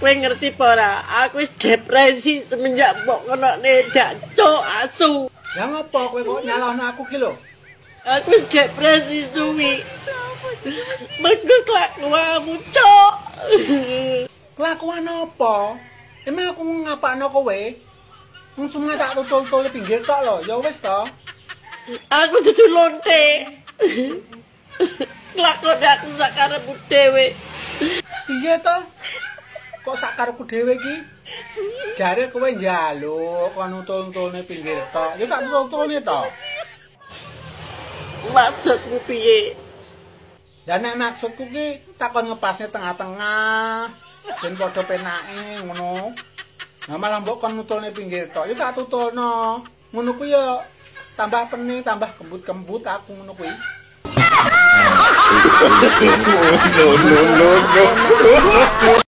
Kowe ngerti apa ora? Aku wis depresi semenjak mbok ngonokne dak cuk asu. Lah ngopo kowe kok nyalahno aku ki lho? Aku wis depresi suwi. Mergo kelakuanmu, cok. Kelakuan apa? Emang aku ngapakno kowe? Wong cuma tak tutul-tutul pinggir tok lho. Ya wis to. Aku dudu lonte. Kelakone aku sakarepmu dhewe. Piye to? Kok sakarepku dhewe iki? Jare kowe njaluk kon nutul-nutulne pinggir tok. Ya tak tutul-tutulne to. Maksudmu piye? Lah nek maksudku ki takon ngepasne tengah-tengah. Ben padha penake ngono. Nah malah mbok kon nutulne pinggir tok. Ya tak tutulno. Ngono kuwi ya tambah pening, tambah kembut-kembut aku ngono kuwi. No, no, no, no.